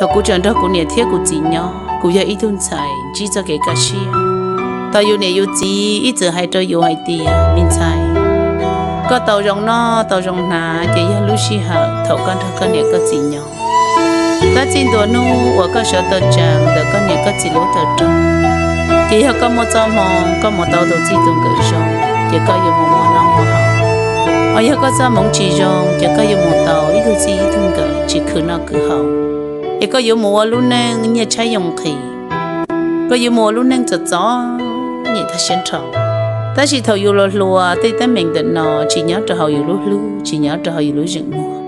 Thaum kuv tseem nrog kuv niam thiab kuv txiv nyob, kuv yog ib tug ntxhais ntsib txoj kev kaj siab. Thaum yus niam yus txiv ib txwm hais rau yus hais tias, me ntxhais, koj tau zoo noj tau zoo hnav ces yog lub sij hawm thaum koj nrog koj niam koj txiv nyob. Tab txij ntua hnub uas koj sawv tawm tsees ntawm koj niam koj txiv lub tawm roog, ces yog koj muaj txoj hmoo koj mus tau tus txij tus nkawm zoo, ces koj yuav mus muaj noj muaj haus. Ho yog koj txoj hmoov tsis zoo, ces koj yuav mus tau ib tug txij ib tug nkawm tsis khwv noj khwv haus, es koj yuav mus ua lub neej nyiaj tshaib yoo nqhis, koj yuav mus ua lub neej txom txom nyem tag siab nrho. Tab sis thaum yus los hluas, tej teeb meem ntawm no tsis nyob rau hauv yus lub hlwb, tsis nyob rau hauv yus lub zeem muag.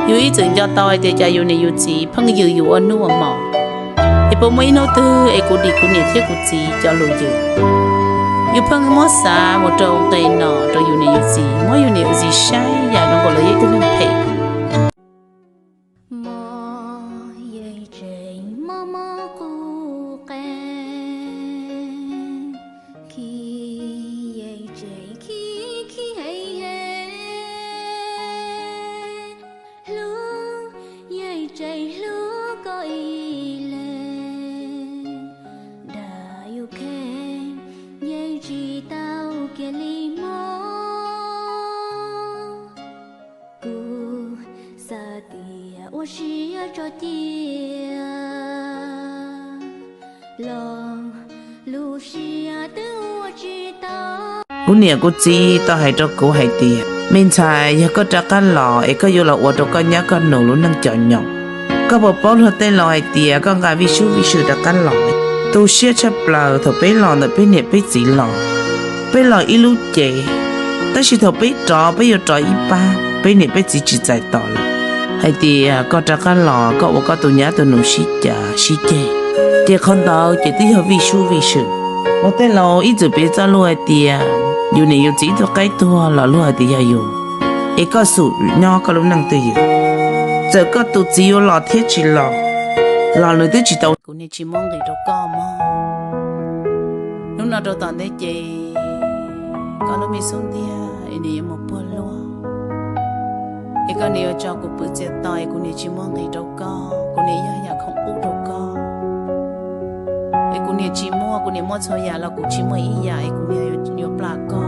Yus ib txwm nco tau hais tias cas yus niam yus txiv pheej yws yus ua hnub ua hmo. Es puas muaj ib hnub twg es kuv dim kuv niam thiab kuv txiv cov lus yws? Yus pheej muab xav mus rau nqe no rau yus niam yus txiv, muab yus niam yus txiv saib yam zoo nkaus lawv yog ib tug neeg phem. Mob yeej tseem mob mob qub qe, khi yeej tseem khi khi hev hev, hlub yeej tseem hlub koj ib leeg, dag yus kheej yeej tsis tau kiag li mob. Kuv xav tias ua siab tso cia, los lub siab twb ua tsis tau. Kuv niam kuv txiv tau hais rau kuv hais tias, me ntxhais, yog koj rov qab los es koj yuav los ua rau koj nyab koj nus lub neej cov nyob. Koj puas paub luag tej laus hais tias koj nqa vij sub vij sw rov qab los? Tu siab tshaj plaws thaum peb los ntawm peb niam peb txiv los, peb los ib lub cev, tab sis thaum peb rov peb yuav rov ib pab, peb niam peb txiv tsis txais tos lawm. Hais tias koj rov qab los koj ua koj tus nyab tus nus sib cav sib ceg, ces qhov ntawd ces twb yog vij sub vij sw. Luag tej laus ib txwm piv txoj lus hais tias yus niam yus txiv ib tug qaib tuag los luag hais tias yog yus, es koj xum nyob koj lub neej twj ywm. Txawm koj tus txiv yuav los thiab tsis los, los nws twb tsis tau. Kuv niam tsis muaj nqis rau koj mog. Hnub no rau tom ntej ces koj lub me xub ntiag es nws yuav mus puag luag, es koj niam yuav tso kuv pw txias to es kuv niam tsis muaj nqis rau koj, kuv niam yog yam khoom qub rau koj. Es kuv niam tsis muaj, kuv niam muaj txhua yam los kuv tsis muaj ib yam es kuv niam yuav plam koj.